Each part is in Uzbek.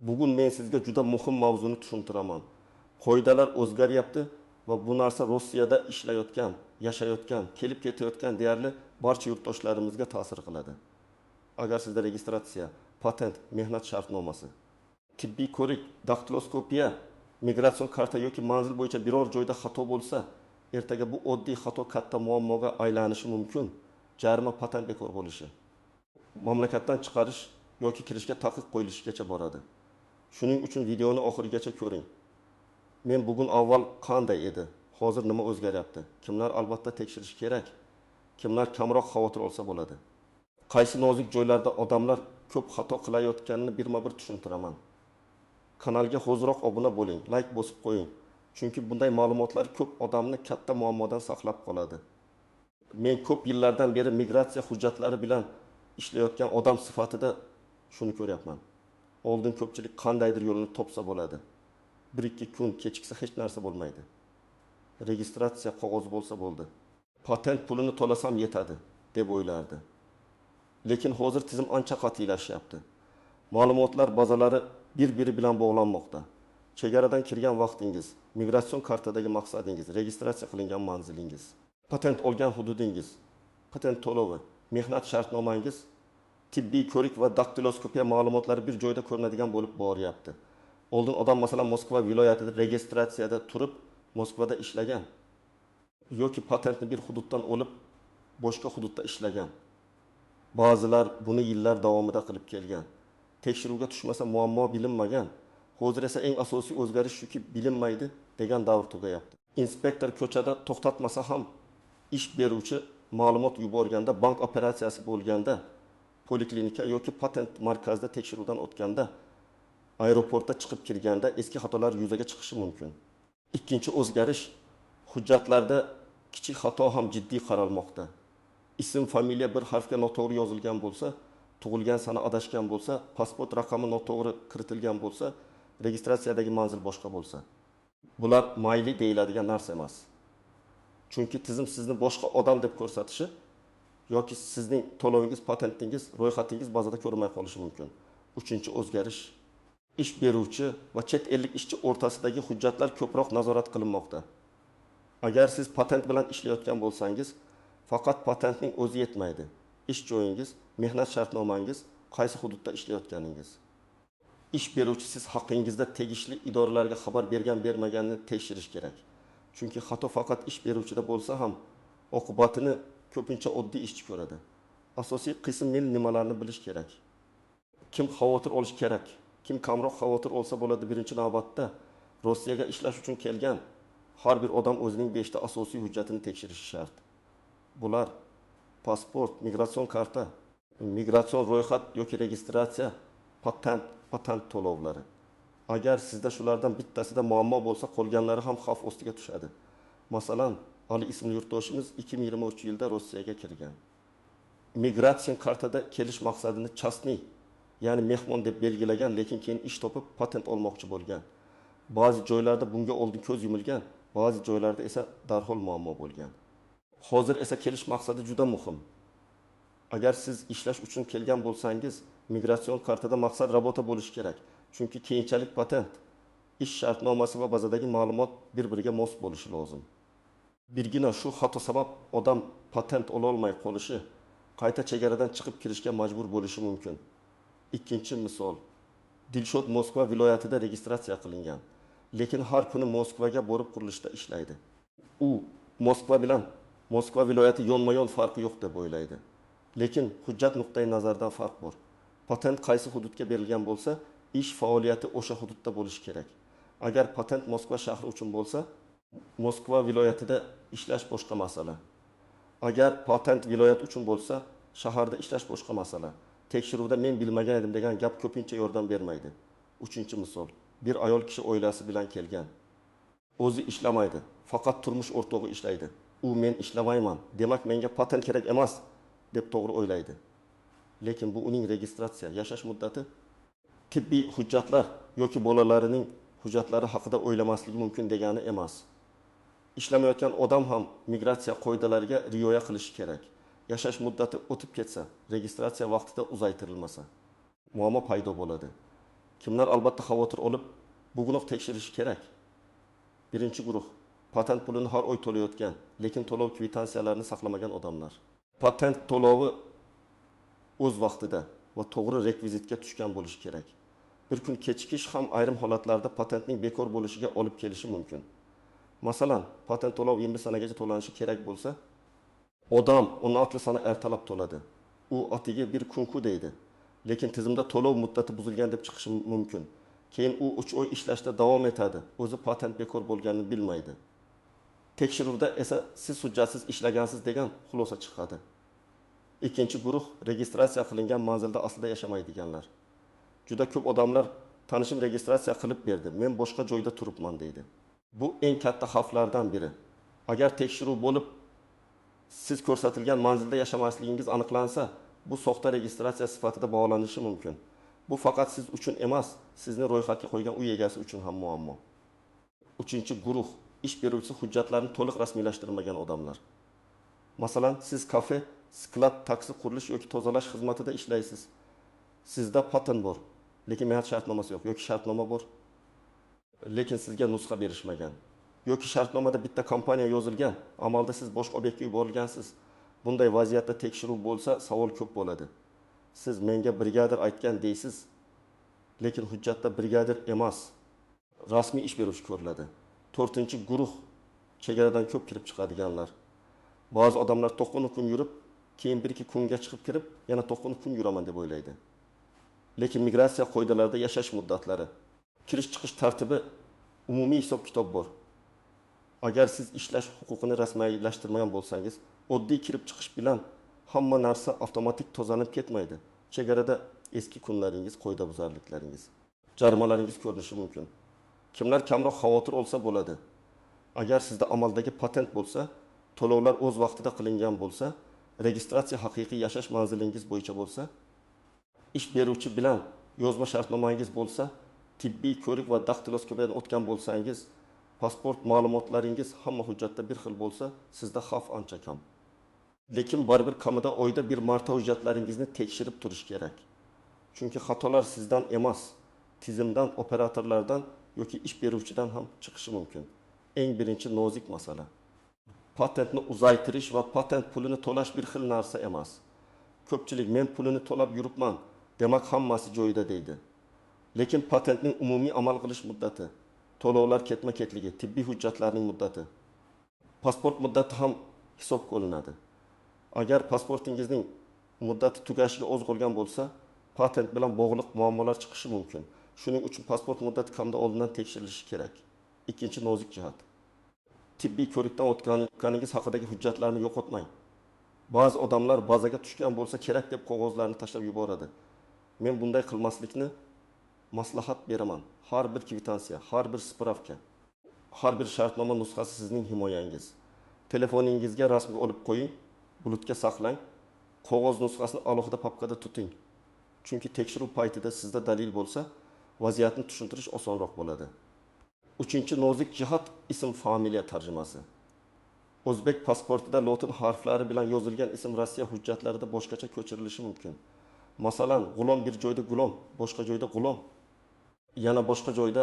Bugun men sizga juda muhim mavzuni tushuntiraman. Qoidalar o'zgaryapti va bu narsa Rossiyada ishlayotgan, yashayotgan, kelib ketayotgan deyarli barcha yurtdoshlarimizga ta'sir qiladi. Agar sizda registratsiya, patent, mehnat shartnomasi, tibbiy ko'rik, daktiloskopiya, migratsion karta yoki manzil bo'yicha biror joyda xato bo'lsa, ertaga bu oddiy xato katta muammoga aylanishi mumkin. Jarima, patent bekor bo'lishi, mamlakatdan chiqarish yoki kirishga taqiq qo'yilishigacha boradi. Shuning uchun videoni oxirigacha ko'ring. Men bugun avval qanday edi, hozir nima o'zgaryapti, kimlar albatta tekshirish kerak, kimlar kamroq xavotir olsa bo'ladi. Qaysi nozik joylarda odamlar ko'p xato qilayotganini birma-bir tushuntiraman. Kanalga hoziroq obuna bo'ling, like bosib qo'ying. Chunki bunday ma'lumotlar ko'p odamni katta muammodan saqlab qoladi. Men ko'p yillardan beri migratsiya hujjatlari bilan ishlayotgan odam sifatida shuni ko'ryapman. Oldin ko'pchilik qandaydir yo'lini topsa bo'ladi. 1-2 kun kechiksa hech narsa bo'lmaydi. Registratsiya qog'ozi bo'lsa bo'ldi. Patent pulini to'lasam yetadi deb o'ylardi. Lekin hozir tizim ancha qat'iylashyapti. Ma'lumotlar bazalari bir-biri bilan bog'lanmoqda. Chegaradan kirgan vaqtingiz, migratsion kartadagi maqsadingiz, registratsiya qilingan manzilingiz, patent olgan hududingiz, patent to'lovi, mehnat shartnomangiz, tibbiy ko'rik va daktiloskopiya ma'lumotlari bir joyda ko'rinadigan bo'lib boryapti. Oldin odam masalan Moskva viloyatida registratsiyada turib, Moskvada ishlagan yoki patentni bir hududdan olib boshqa hududda ishlagan. Ba'zilar buni yillar davomida qilib kelgan. Tekshiruvga tushmasa muammo bilinmagan. Hozir esa eng asosiy o'zgarish shuki, bilinmaydi degan davr tugayapti. Inspektor ko'chada to'xtatmasa ham ish beruvchi ma'lumot yuborganda, bank operatsiyasi bo'lganda, poliklinika yoki patent markazida tekshiruvdan o'tganda, aeroportda chiqib kirganda eski xatolar yuzaga chiqishi mumkin. Ikkinchi o'zgarish, hujjatlarda kichik xato ham jiddiy qaralmoqda. Ism, familiya bir harfga noto'g'ri yozilgan bo'lsa, tug'ilgan sana adashgan bo'lsa, pasport raqami noto'g'ri kiritilgan bo'lsa, registratsiyadagi manzil boshqa bo'lsa. Bular mayli deyiladigan narsa emas. Chunki tizim sizni boshqa odam deb ko'rsatishi yoki sizning to'lovingiz, patentingiz, ro'yxatingiz bazada ko'rinmay qolishi mumkin. Uchinchi o'zgarish, ish beruvchi va chet ellik ishchi o'rtasidagi hujjatlar ko'proq nazorat qilinmoqda. Agar siz patent bilan ishlayotgan bo'lsangiz, faqat patentning o'zi yetmaydi. Ish joyingiz, mehnat shartnomangiz, qaysi hududda ishlayotganingiz. Ish beruvchi siz haqingizda tegishli idoralarga xabar bergan bermaganini tekshirish kerak. Chunki xato faqat ish beruvchida bo'lsa ham oqibatini ko'pincha oddiy ishchi ko'radi. Asosiy qism men nimalarni bilish kerak? Kim xavotir olish kerak? Kim kamroq xavotir olsa bo'ladi? Birinchi navbatda Rossiyaga ishlash uchun kelgan har bir odam o'zining 5 ta asosiy hujjatini tekshirishi shart. Bular pasport, migratsion karta, migratsion ro'yxat yoki registratsiya, patent, patent to'lovlari. Agar sizda shulardan bittasida muammo bo'lsa, qolganlari ham xavf ostiga tushadi. Masalan, Ali ismli yurtdoshimiz 2023-yilda Rossiyaga kirgan. Migratsion kartada kelish maqsadini частный, ya'ni mehmon deb belgilagan, lekin keyin ish topib patent olmoqchi bo'lgan. Ba'zi joylarda bunga oldin ko'z yumilgan, ba'zi joylarda esa darhol muammo bo'lgan. Hozir esa kelish maqsadi juda muhim. Agar siz ishlash uchun kelgan bo'lsangiz, migratsion kartada maqsad rabota bo'lishi kerak. Chunki keyinchalik patent, ish shartnomasi va bazadagi ma'lumot bir-biriga mos bo'lishi lozim. Birgina shu xato sabab odam patent ola olmay qolishi, qayta chegaradan chiqib kirishga majbur bo'lishi mumkin. Ikkinchi misol, Dilshod Moskva viloyatida registratsiya qilingan, lekin har kuni Moskvaga borib qurilishda ishlaydi. U Moskva bilan Moskva viloyati yonma-yon farqi yo'q deb o'ylaydi. Lekin hujjat nuqtai nazaridan farq bor. Patent qaysi hududga berilgan bo'lsa, ish faoliyati o'sha hududda bo'lishi kerak. Agar patent Moskva shahri uchun bo'lsa, Moskva viloyatida ishlash boshqa masala. Agar patent viloyat uchun bo'lsa, shaharda ishlash boshqa masala. Tekshiruvda men bilmagan edim degan gap ko'pincha yordam bermaydi. Uchinchi misol, bir ayol kishi oilasi bilan kelgan. O'zi ishlamaydi, faqat turmush o'rtog'i ishlaydi. U men ishlamayman, demak menga patent kerak emas deb to'g'ri o'ylaydi. Lekin bu uning registratsiya, yashash muddati, tibbiy hujjatlar yoki bolalarining hujjatlari haqida o'ylamasligi mumkin degani emas. Ishlamayotgan odam ham migratsiya qoidalariga rioya qilishi kerak. Yashash muddati o'tib ketsa, registratsiya vaqtida uzaytirilmasa, muammo paydo bo'ladi. Kimlar albatta xavotir olib, bugunoq tekshirishi kerak? Birinchi guruh: patent pulini har oy to'layotgan, lekin to'lov kvitansiyalarini saqlamagan odamlar. Patent to'lovi o'z vaqtida va to'g'ri rekvizitga tushgan bo'lishi kerak. Bir kun kechikish ham ayrim holatlarda patentning bekor bo'lishiga olib kelishi mumkin. Masalan, patent to'lov 20 sanagacha to'lanishi kerak bo'lsa, odam 16 sana ertalab to'ladi. U atigi bir kun-ku deydi. Lekin tizimda to'lov muddati buzilgan deb chiqishi mumkin. Keyin u 3 oy ishlashda davom etadi. O'zi patent bekor bo'lganini bilmaydi. Tekshiruvda esa siz hujjatsiz ishlagansiz degan xulosa chiqadi. Ikkinchi guruh: registratsiya qilingan manzilda aslida yashamaydiganlar. Juda ko'p odamlar tanishim registratsiya qilib berdi, men boshqa joyda turibman deydi. Bu eng katta xavflardan biri. Agar tekshiruv bo'lib, siz ko'rsatilgan manzilda yashamasligingiz aniqlansa, bu soxta registratsiya sifatida baholanishi mumkin. Bu faqat siz uchun emas, sizni ro'yxatga qo'ygan uy egasi uchun ham muammo. Uchinchi guruh: ish beruvchisi hujjatlarni to'liq rasmiylashtirmagan odamlar. Masalan, siz kafe, sklad, taksi, qurilish yoki tozalash xizmatida ishlaysiz. Sizda patent bor, lekin mehnat shartnomasi yo'q yoki shartnoma bor, lekin sizga nusxa berishmagan. Yoki shartnomada bitta kompaniya yozilgan, amalda siz boshqa obyektga yuborilgansiz. Bunday vaziyatda tekshiruv bo'lsa, savol ko'p bo'ladi. Siz menga brigadir aytgan deysiz, lekin hujjatda brigadir emas, rasmiy ish beruvchi ko'riladi. To'rtinchi guruh: chegaradan ko'p kirib chiqadiganlar. Ba'zi odamlar 9 kun yurib, keyin 1-2 kunga chiqib kirib, yana 9 kun yuraman deb o'ylaydi. Lekin migratsiya qoidalarida yashash muddatlari, kirish chiqish tartibi, umumiy hisob-kitob bor. Agar siz ishlash huquqini rasmiylashtirmagan bo'lsangiz, oddiy kirib chiqish bilan hamma narsa avtomatik tozalanib ketmaydi. Chegarada eski kunlaringiz, qoidabuzarliklaringiz, jarimalaringiz ko'rinishi mumkin. Kimlar kamroq xavotir olsa bo'ladi? Agar sizda amaldagi patent bo'lsa, to'lovlar o'z vaqtida qilingan bo'lsa, registratsiya haqiqiy yashash manzilingiz bo'yicha bo'lsa, ish beruvchi bilan yozma shartnomangiz bo'lsa, tibbiy ko'rik va daktiloskopiyadan o'tgan bo'lsangiz, pasport ma'lumotlaringiz hamma hujjatda bir xil bo'lsa, sizda xavf ancha kam. Lekin baribir kamida oyda bir marta hujjatlaringizni tekshirib turish kerak. Chunki xatolar sizdan emas, tizimdan, operatorlardan yoki ish beruvchidan ham chiqishi mumkin. Eng birinchi nozik masala. Patentni uzaytirish va patent pulini to'lash bir xil narsa emas. Ko'pchilik men pulini to'lab yuribman, demak hammasi joyida deydi. Lekin patentning umumiy amal qilish muddati, to'lovlar ketma-ketligi, tibbiy hujjatlarning muddati, pasport muddati ham hisobga olinadi. Agar pasportingizning muddati tugashiga oz qolgan bo'lsa, patent bilan bog'liq muammolar chiqishi mumkin. Shuning uchun pasport muddati kamida oldindan tekshirilishi kerak. Ikkinchi nozik jihat: tibbiy ko'rikdan o'tganingiz haqidagi hujjatlarni yo'qotmang. Ba'zi odamlar bazaga tushgan bo'lsa kerak deb qog'ozlarni tashlab yuboradi. Men bunday qilmaslikni maslahat beraman. Har bir kvitansiya, har bir spravka, har bir shartnoma nusxasi sizning himoyangiz. Telefoningizga rasmga olib qo'ying, bulutga saqlang, qog'oz nusxasini alohida papkada tuting. Chunki tekshiruv paytida sizda dalil bo'lsa, vaziyatni tushuntirish osonroq bo'ladi. Uchinchi nozik jihat: ism familiya tarjimasi. O'zbek pasportida lotin harflari bilan yozilgan ism Rossiya hujjatlarida boshqacha ko'chirilishi mumkin. Masalan, G'ulom bir joyda Gulom, boshqa joyda G'ulom, yana boshqa joyda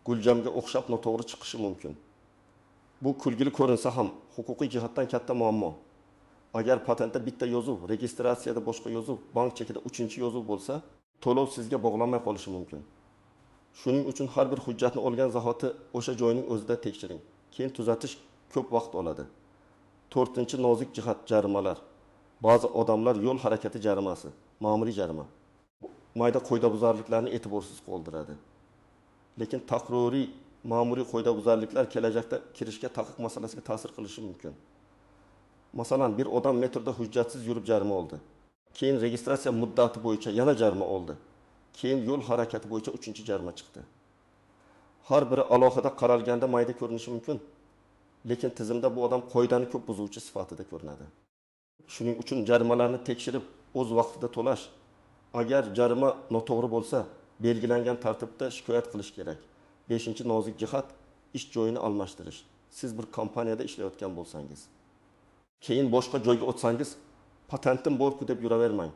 Guljamga o'xshab noto'g'ri chiqishi mumkin. Bu kulgili ko'rinsa ham huquqiy jihatdan katta muammo. Agar patentda bitta yozuv, registratsiyada boshqa yozuv, bank chekida uchinchi yozuv bo'lsa, to'lov sizga bog'lanmay qolishi mumkin. Shuning uchun har bir hujjatni olgan zahoti o'sha joyning o'zida tekshiring. Keyin tuzatish ko'p vaqt oladi. To'rtinchi nozik jihat: jarimalar. Ba'zi odamlar yo'l harakati jarimasi, ma'muriy jarima, mayda qoidabuzarliklarni e'tiborsiz qoldiradi. Lekin takroriy ma'muriy qoidabuzarliklar kelajakda kirishga taqiq masalasiga ta'sir qilishi mumkin. Masalan, bir odam metroda hujjatsiz yurib jarima oldi. Keyin registratsiya muddati bo'yicha yana jarima oldi. Keyin yo'l harakati bo'yicha uchinchi jarima chiqdi. Har biri alohida qaralganda mayda ko'rinishi mumkin, lekin tizimda bu odam qoidani ko'p buzuvchi sifatida ko'rinadi. Shuning uchun jarimalarni tekshirib, o'z vaqtida to'lash, agar jarima noto'g'ri bo'lsa, belgilangan tartibda shikoyat qilish kerak. 5. Nozik jihat ish joyini almashtirish. Siz bir kompaniyada ishlayotgan bo'lsangiz, keyin boshqa joyga o'tsangiz, patentim bor-ku deb yuravermang.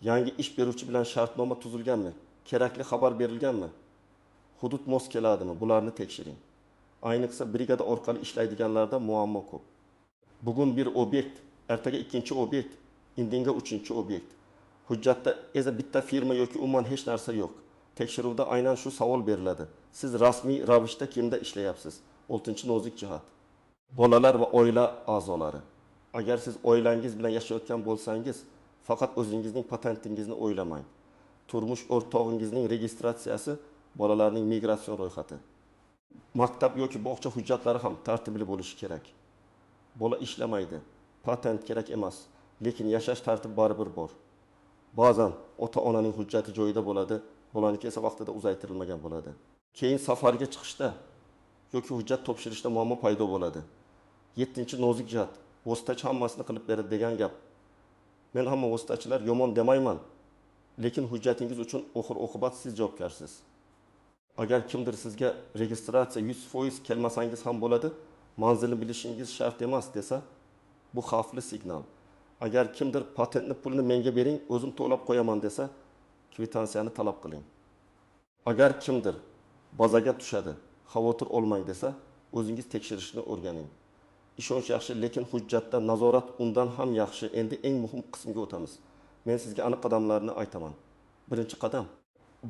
Yangi ish beruvchi bilan shartnoma tuzilganmi? Kerakli xabar berilganmi? Hudud mos keladimi? Bularni tekshiring. Ayniqsa brigada orqali ishlaydiganlarda muammo ko'p. Bugun bir obyekt, ertaga ikkinchi obyekt, indinga uchinchi obyekt. Hujjatda esa bitta firma yoki umuman hech narsa yo'q. Tekshiruvda aynan shu savol beriladi: Siz rasmiy ravishda kimda ishlayapsiz? Oltinchi nozik jihat. Bolalar va oila a'zolari. Agar siz oilangiz bilan yashayotgan bo'lsangiz, faqat o'zingizning patentingizni o'ylamang. Turmush o'rtog'ingizning registratsiyasi, bolalarning migratsion ro'yxati, maktab yoki bog'cha hujjatlari ham tartibli bo'lishi kerak. Bola ishlamaydi, patent kerak emas, lekin yashash tartibi baribir bor. Ba'zan ota-onaning hujjati joyida bo'ladi, bolaniki esa vaqtida uzaytirilmagan bo'ladi. Keyin safarga chiqishda yoki hujjat topshirishda muammo paydo bo'ladi. Yettinchi nozik jihat. Vositachi hammasini qilib beradi degan gap. Men hamma vositachilar yomon demayman, lekin hujjatingiz uchun oxir oqibat siz javobgarsiz. Agar kimdir sizga registratsiya 100% kelmasangiz ham bo'ladi, manzilni bilishingiz shart emas desa, bu xavfli signal. Agar kimdir patentni pulini menga bering, o'zim to'lab qo'yaman desa, kvitansiyani talab qiling. Agar kimdir bazaga tushadi, xavotir olmang desa, o'zingiz tekshirishni o'rganing. Ishonch yaxshi, lekin hujjatda nazorat undan ham yaxshi. Endi eng muhim qismga o'tamiz. Men sizga aniq qadamlarni aytaman. Birinchi qadam: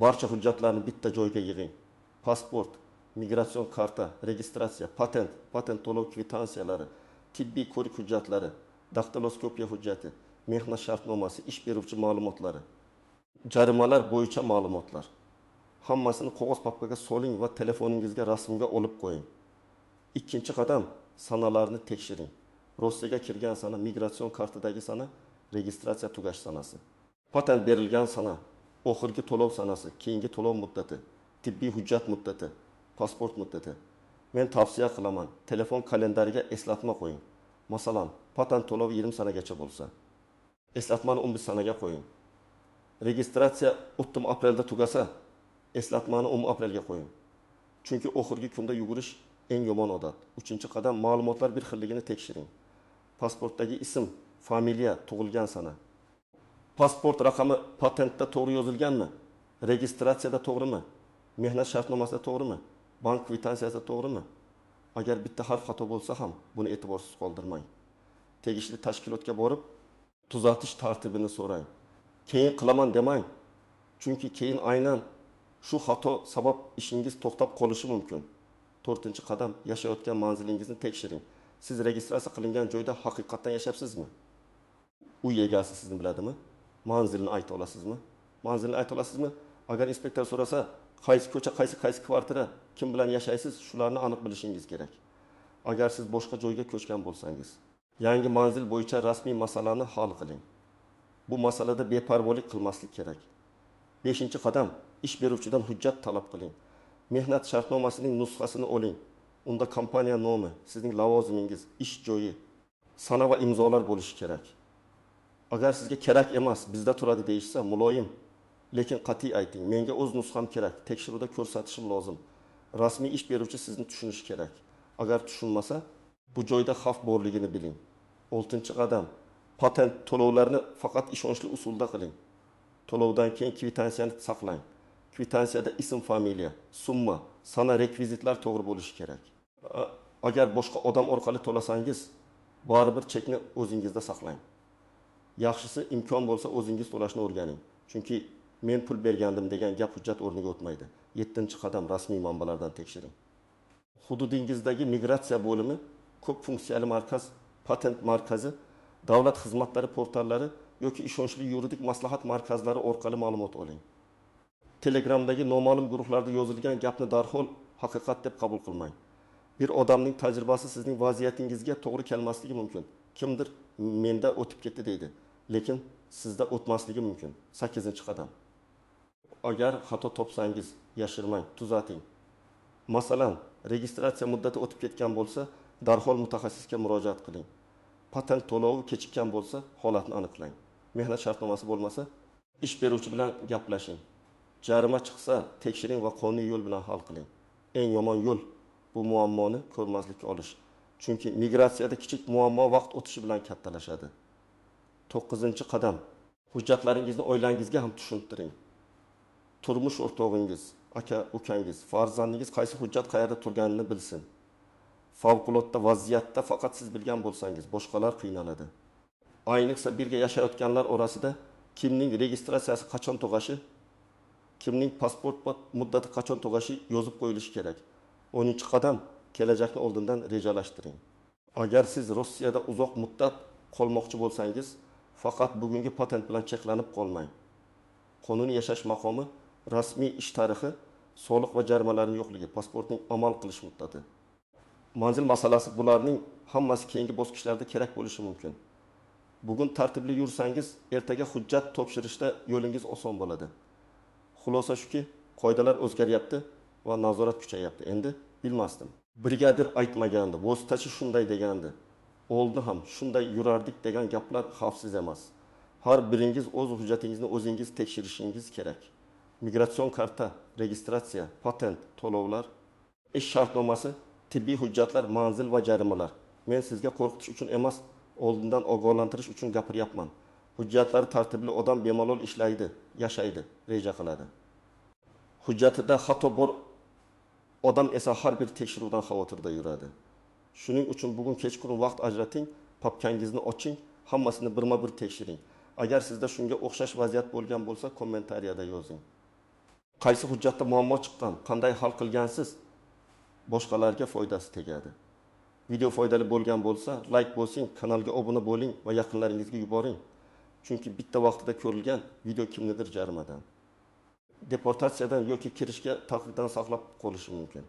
barcha hujjatlarni bitta joyga yig'ing. Pasport, migratsion karta, registratsiya, patent, patent to'lov kvitansiyalari, tibbiy ko'rik hujjatlari, daktiloskopiya hujjati, mehnat shartnomasi, ish beruvchi ma'lumotlari, jarimalar bo'yicha ma'lumotlar. Hammasini qog'oz papkaga soling va telefoningizga rasmga olib qo'ying. Ikkinchi qadam: sanalarni tekshiring. Rossiyaga kirgan sana, migratsion kartadagi sana, registratsiya tugash sanasi, patent berilgan sana, oxirgi to'lov sanasi, keyingi to'lov muddati, tibbiy hujjat muddati, pasport muddati. Men tavsiya qilaman, telefon kalendariga eslatma qo'ying. Masalan, patent to'lovi 20 sanagacha bo'lsa, eslatmani 11 sanaga qo'ying. Registratsiya 30 aprelda tugasa, eslatmani 10 aprelga qo'ying. Chunki oxirgi kunda yugurish eng yomon odat. Uchinchi qadam: ma'lumotlar bir xilligini tekshiring. Pasportdagi ism, familiya, tug'ilgan sana. Pasport raqami patentda to'g'ri yozilganmi? Registratsiyada to'g'rimi? Mehnat shartnomasida to'g'rimi? Bank kvitansiyasida to'g'rimi? Agar bitta harf xato bo'lsa ham buni e'tiborsiz qoldirmang. Tegishli tashkilotga borib, tuzatish tartibini so'rang. Keyin qilaman demang. Chunki keyin aynan shu xato sabab ishingiz to'xtab qolishi mumkin. To'rtinchi qadam: yashayotgan manzilingizni tekshiring. Siz registratsiya qilingan joyda haqiqatdan yashayapsizmi? Uy egasi sizni biladimi? Manzilni ayta olasizmi? Manzilni ayta olasizmi? Agar inspektor so'rasa, qaysi ko'cha, qaysi kvartira, kim bilan yashaysiz, shularni aniq bilishingiz kerak. Agar siz boshqa joyga ko'chgan bo'lsangiz, yangi manzil bo'yicha rasmiy masalani hal qiling. Bu masalada beparvolik qilmaslik kerak. Beshinchi qadam: ish beruvchidan hujjat talab qiling. Mehnat shartnomasining nusxasini oling. Unda kompaniya nomi, sizning lavozimingiz, ish joyi, sana va imzolar bo'lishi kerak. Agar sizga kerak emas, bizda turadi deyishsa, muloyim, lekin qat'iy ayting. Menga o'z nusxam kerak, tekshiruvda ko'rsatishim lozim. Rasmiy ish beruvchi sizni tushunishi kerak. Agar tushunmasa, bu joyda xavf borligini biling. Oltinchi qadam: patent to'lovlarini faqat ishonchli usulda qiling. To'lovdan keyin kvitansiyani saqlang. Kvitansiyada ism, familiya, summa, sana, rekvizitlar to'g'ri bo'lishi kerak. Agar boshqa odam orqali to'lasangiz, baribir chekni o'zingizda saqlang. Yaxshisi, imkon bo'lsa o'zingiz to'lashni o'rganing. Chunki men pul bergandim degan gap hujjat o'rniga o'tmaydi. Yettinchi qadam: rasmiy manbalardan tekshiring. Hududingizdagi migratsiya bo'limi, ko'p funksiyali markaz, patent markazi, davlat xizmatlari portallari yoki ishonchli yuridik maslahat markazlari orqali ma'lumot oling. Telegramdagi noma'lum guruhlarda yozilgan gapni darhol haqiqat deb qabul qilmang. Bir odamning tajribasi sizning vaziyatingizga to'g'ri kelmasligi mumkin. Kimdir menda o'tib ketdi deydi, lekin sizda o'tmasligi mumkin. 8-qadam. Agar xato topsangiz, yashirmang, tuzating. Masalan, registratsiya muddati o'tib ketgan bo'lsa, darhol mutaxassisga murojaat qiling. Patent to'lovi kechikkan bo'lsa, holatni aniqlang. Mehnat shartnomasi bo'lmasa, ish beruvchi bilan gaplashing. Jarima chiqsa, tekshiring va qonuniy yo'l bilan hal qiling. Eng yomon yo'l bu muammoni ko'rmazlikka olish. Chunki migratsiyada kichik muammo vaqt o'tishi bilan kattalashadi. 9-qadam. Hujjatlaringizni oilangizga ham tushuntiring. Turmush o'rtog'ingiz, aka ukangiz, farzandingiz qaysi hujjat qayerda turganini bilsin. Favqulodda vaziyatda faqat siz bilgan bo'lsangiz, boshqalar qiynaladi. Ayniqsa birga yashayotganlar orasida kimning registratsiyasi qachon tugashi, kimning pasport muddati qachon tugashi yozib qo'yilishi kerak. 10-qadam: kelajakni oldindan rejalashtiring. Agar siz Rossiyada uzoq muddat qolmoqchi bo'lsangiz, faqat bugungi patent bilan cheklanib qolmang. Qonuniy yashash maqomi, rasmiy ish tarixi, soliq va jarimalarning yo'qligi, pasportning amal qilish muddati, manzil masalasi, bularning hammasi keyingi bosqichlarda kerak bo'lishi mumkin. Bugun tartibli yursangiz, ertaga hujjat topshirishda yo'lingiz oson bo'ladi. Xulosa shuki, qoidalar o'zgaryapti va nazorat kuchayyapti. Endi bilmasdim, brigadir aytmagandi, vositachi shunday degandi, oldin ham shunday yurardik degan gaplar xavfsiz emas. Har biringiz o'z hujjatingizni o'zingiz tekshirishingiz kerak. Migratsion karta, registratsiya, patent, to'lovlar, ish shartnomasi, tibbiy hujjatlar, manzil va jarimalar. Men sizga qo'rqitish uchun emas, oldindan ogohlantirish uchun gapiryapman. Hujjatlari tartibli odam bemalol ishlaydi, yashaydi, reja qiladi. Hujjatida xato bor odam esa har bir tekshiruvdan xavotirda yuradi. Shuning uchun bugun kechqurun vaqt ajrating, papkangizni oching, hammasini birma-bir tekshiring. Agar sizda shunga o'xshash vaziyat bo'lgan bo'lsa, kommentariyada yozing. Qaysi hujjatda muammo chiqqan, qanday hal qilgansiz, boshqalarga foydasi tegadi. Video foydali bo'lgan bo'lsa, like bosing, kanalga obuna bo'ling va yaqinlaringizga yuboring. Chunki bitta vaqtida ko'rilgan video kimnidir jarimadan, deportatsiyadan yoki kirishga taqiqdan saqlab qolishi mumkin.